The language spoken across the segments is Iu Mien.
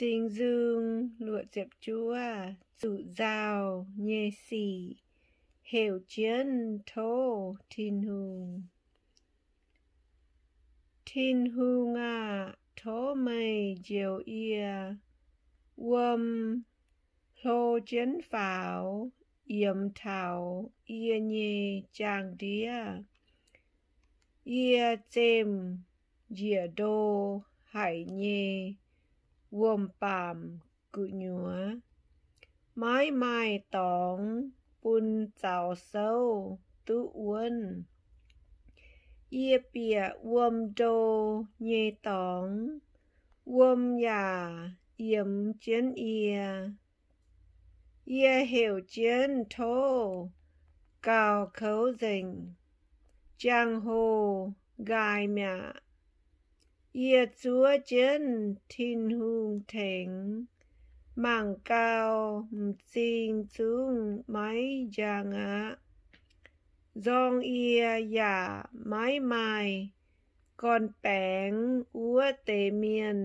Singx Nzung luoqc ziepc juov, zuqc nzauh nyei sic heuc jienv tov Tin-Hungh. Tin-Hungh aah! Tov meih njoux yie. Wuom hlo jienv faaux yiem taux yie nyei jaang-ndiev. Yie zemh njiec ndo haic nyei wuom-baamc gu'nyuoz, maiv maaih dorngx bun zaux souv duqv wuonv. Yie bieqc wuom ndo nyei dorngx, wuom yaac yiemx jienv yie. Yie heuc jienv tov gauh kouv nzengc, jangx-hoh nqaai mi'aqv. Yie zuov jienv Tin-Hungh tengx, mangc gau m'zing zungv maiv njang aqv. Nzorng yie yaac maiv maaih gorn-baengx wuov deix mienh,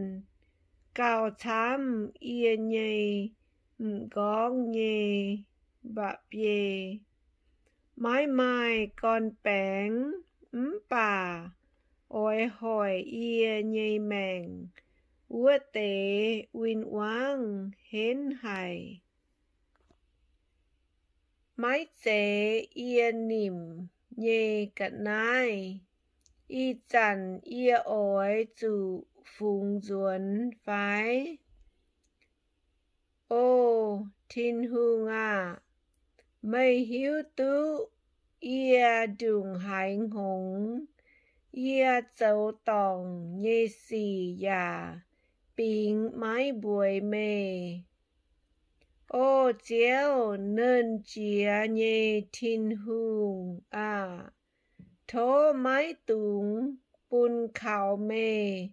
gauh camv yie nyei m'nqorngv nyei mba'biei. Maiv maaih gorn-baengx mv baac oix hoic yie nyei maengc wuov deix win-wangv henv haic. Maiv zeiz yie nimc nyei ga'naaiv ih zanc yie oix zuqc fungx nzuonx fai? O Tin-Hungh aah! Meih hiuv duqv yie ndongc haaix hngongx. Yie zoux dorngc nyei sic yaac bingx maiv mbueiz meih. O Ziouv, Nernh Jiex nyei Tin-Hungh aah! Tov maiv dungx bun kaux meih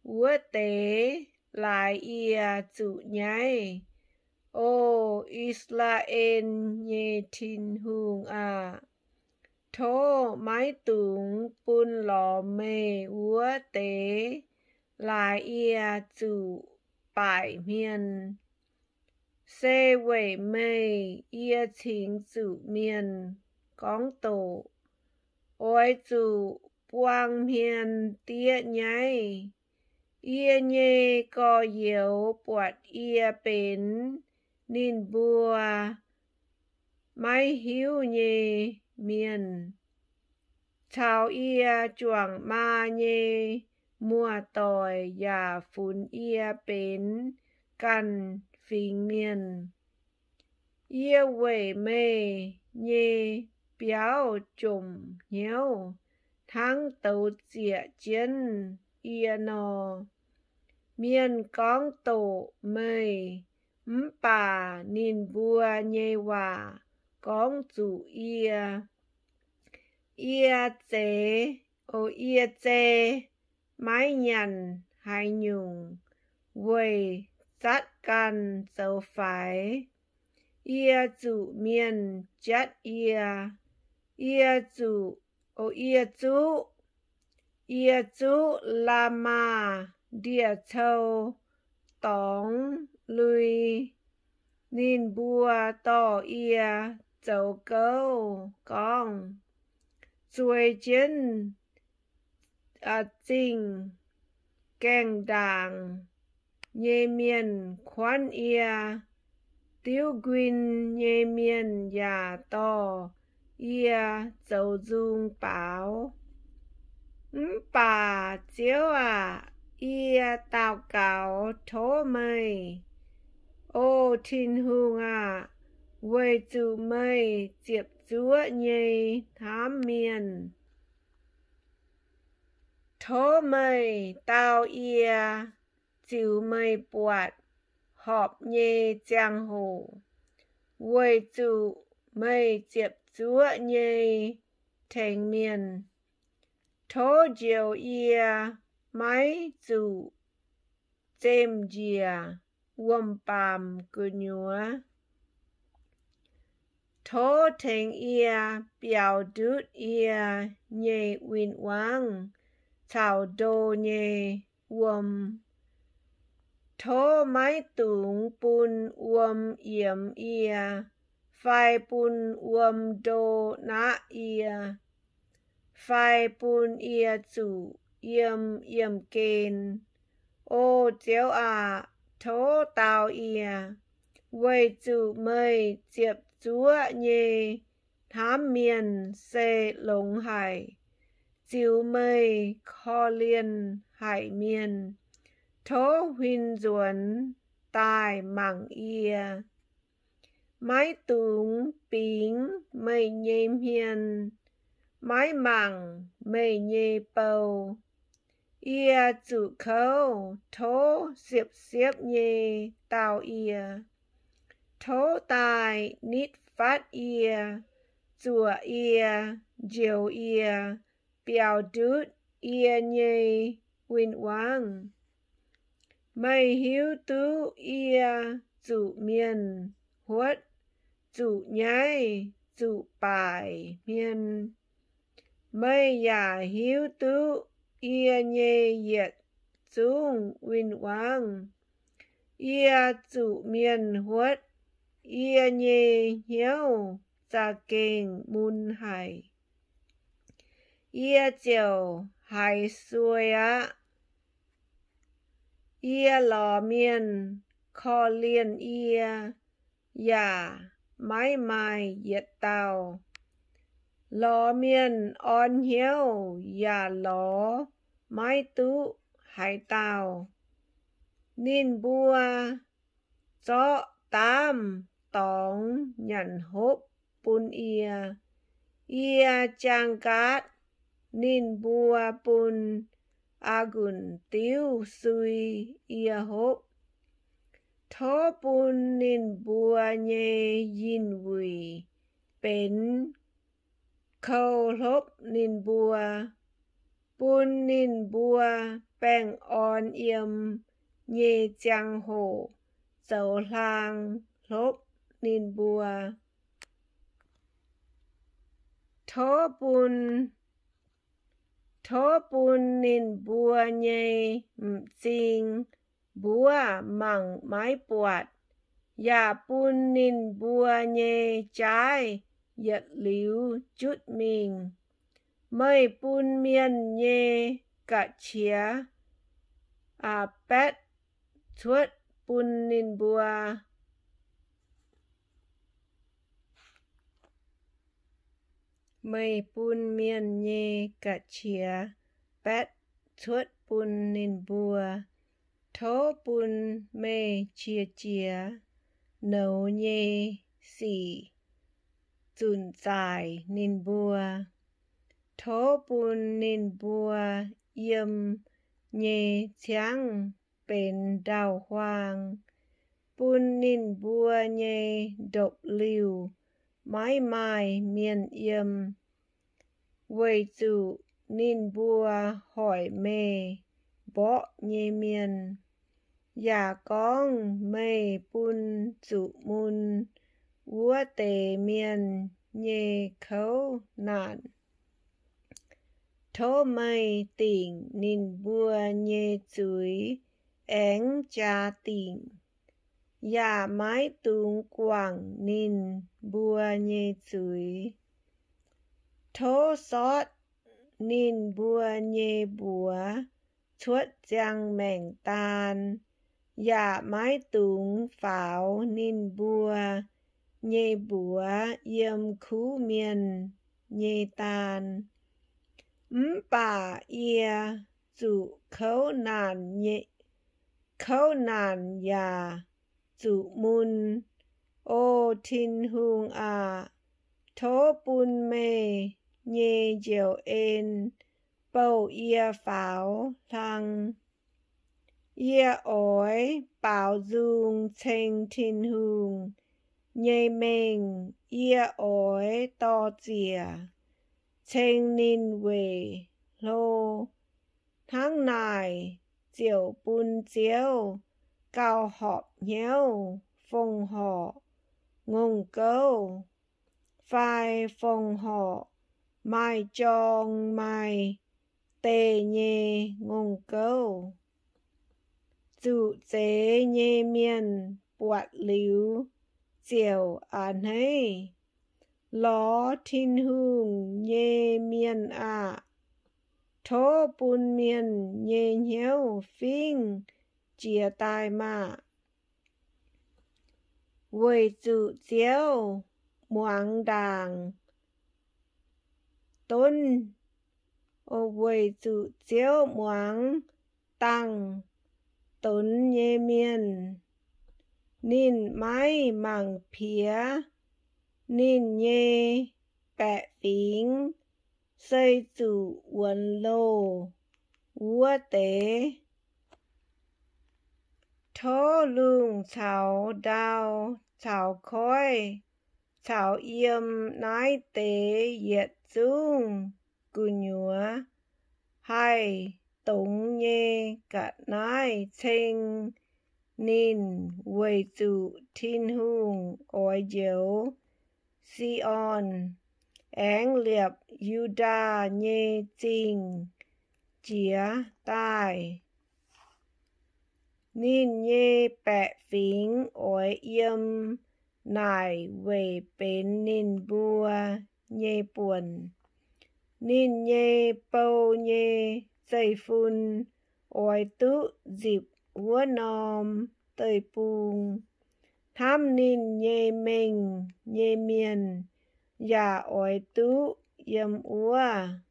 wuov deix laaix yie zuqc nyaiv. O I^saa^laa^en nyei Tin-Hungh aah! Tov maiv dungx bun lorz meih wuov deix laaix yie zuqc baaic hmien. Se weic meih yie cingx zuqc mienh gorngv doqc, oix zuqc buang hmien diev nyaiv. Yie nyei gorx-youz buatc yie benx ninh mbuo maiv hiuv nyei mienh, caux yie juangc maa nyei muoz-doic yaac funx yie benx ganh fingx mienh. Yie weic meih nyei biauv jomc hnyouv hnangv douz zieqc jienv yie nor. Mienh gorngv doqc meih, mv baac ninh mbuo nyei waac gorngv zuqc yie. Yie zei, o yie zei maiv nyanc haaix nyungc weic zatv ganh zoux faix. Yie zuqc mienh jatv yie. Yie zuqc, o yie zuqv, yie zuqv la'maah ndie-cou dorngx lui. Ninh mbuo dorh yie zoux gouv gorngv, zueiz jienv zingh gaengh ndaangc nyei mienh kuanv yie. Diuv nquin nyei mienh yaac dorh yie zoux nzung baaux. Mv baac Ziouv aah! Yie daux gaux tov meih. O Tin-Hungh aah! Weic zuqc meih ziepc zuoqv nyei hnamv mienh, tov meih dau yie ziux meih buatc horpc nyei ziangh hoc, weic zuqc meih ziepc zuoqv nyei tengx mienh. Tov njoux yie maiv zuqc zemh njiec wuom-baamc gu'nyuoz. Tov tengx yie biaux ndutv yie nyei win-wangv caux ndo nyei wuom. Tov maiv dungx bun wuom yiemx yie, fai bun wuom ndo naqv yie, fai bun yie zuqc yiem yiemh gen. O Ziouv aac, tov dau yie, weic zuqc meih ziepc zuoqv nyei hnamv mienh se longx haic, ziux meih korv-lienh haic mienh. Tov huin nzuonx daaih mangc yie. Maiv dungx bingx meih nyei hmien, maiv mangc meih nyei bou. Yie zuqc kouv, tov siepv-siepv nyei dau yie. Tov daaih nitv fatv yie, zuoqc yie, njoux yie, biaux ndutv yie nyei win-wangv. Meih hiuv duqv yie zuqc mienh huotv, zuqc nyaiv, zuqc baaic hmien. Meih yaac hiuv duqv yie nyei yietc zungv win-wangv. Yie zuqc mienh huotv, yie nyei hnyouv za'gengh mun haic. Yie ziouc haiz suei aqv. Yie lorz mienh korv-lienh yie yaac maiv maaih yietc dauh. Lorz mienh orn hnyouv yaac lorz maiv duqv haaix dauh. Ninh mbuo zorqv daamv dorngx nyanc hopv bun yie. Yie jaang nqaatv ninh mbuo bun a'ngunc diuv sui yie hopv. Tov bun ninh mbuo nyei yinh wuic benx kou hlopv ninh mbuo, bun ninh mbuo baengh orn yiem nyei ziangh hoc zoux hlaang hlopv ninh mbuo. Tov bun, tov bun ninh mbuo nyei m'zing mbuov mangc maiv buatc, yaac bun ninh mbuo nyei jaaiv yietc liuz jutv mingh. Meih bun mienh nyei ga'qiex baetv cuotv bun ninh mbuo. Meih bun mienh nyei ga'qiex baetv cuotv bun ninh mbuo. Tov bun meih qiex jiez nouz nyei sic zunc zaaic ninh mbuo. Tov bun ninh mbuo yiem nyei ciangv benx ndau-huaang, bun ninh mbuo nyei ndopv-liuh maiv maaih mienh yiem, weic zuqc ninh mbuo hoic meih mborqv nyei mienh, yaac gorngv meih bun zuqc mun wuov deix mienh nyei kouv naanc. Tov meih dingc ninh mbuo nyei zuiz aengx jaa dingc, yaac maiv dungx guangc ninh mbuo nyei zuiz. Tov sortv ninh mbuo nyei mbuox cuotv ziangh maengc daan, yaac maiv dungx faaux ninh mbuo nyei mbuox yiem kuv mienh nyei daan. Mv baac yie zuqc kouv naanc, kouv naanc yaac zuqc mun. O Tin-Hungh aah! Tov bun meih nyei njoux en bouh yie faaux hlang. Yie oix baaux nzung ceng Tin-Hungh nyei mengh. Yie oix dor-ziec ceng ninh weic hlo. Hnangv naaic ziouc bun Ziouv gauh horpc hnyouv fongc horc ngongh gouv, fai fongc horc maaih jorng maaih deih nyei ngongh gouv. Zuqc zeix nyei mienh buatc liuz ziouc a'hneiv. Lorz Tin-Hungh nyei mienh aah! Tov bun mienh nyei hnyouv fingv jiez daaih maah! Weic zuqc Ziouv muangx ndaangc donv, weic zuqc Ziouv muangx dangh donx nyei mienh. Ninh maiv mangc piex ninh nyei baeqc fingx, se zuqc wuonx loh wuov deix. Tov lungh caux ndau caux koiv caux yiem naaiv deix yietc zungv gu'nyuoz haih dongz nyei ga'naaiv ceng ninh, weic zuqc Tin-Hungh oix njoux Si^on, aengx liepc Yu^ndaa nyei zingh jiex daaih. Ninh nyei baeqc fingx oix yiem naaic weic benx ninh mbuo nyei buonc. Ninh nyei bou nyei zeiv-fun oix duqv nzipc wuov norm deic-bung. Hnamv ninh nyei mengh nyei mienh yaac oix duqv yiem wuov.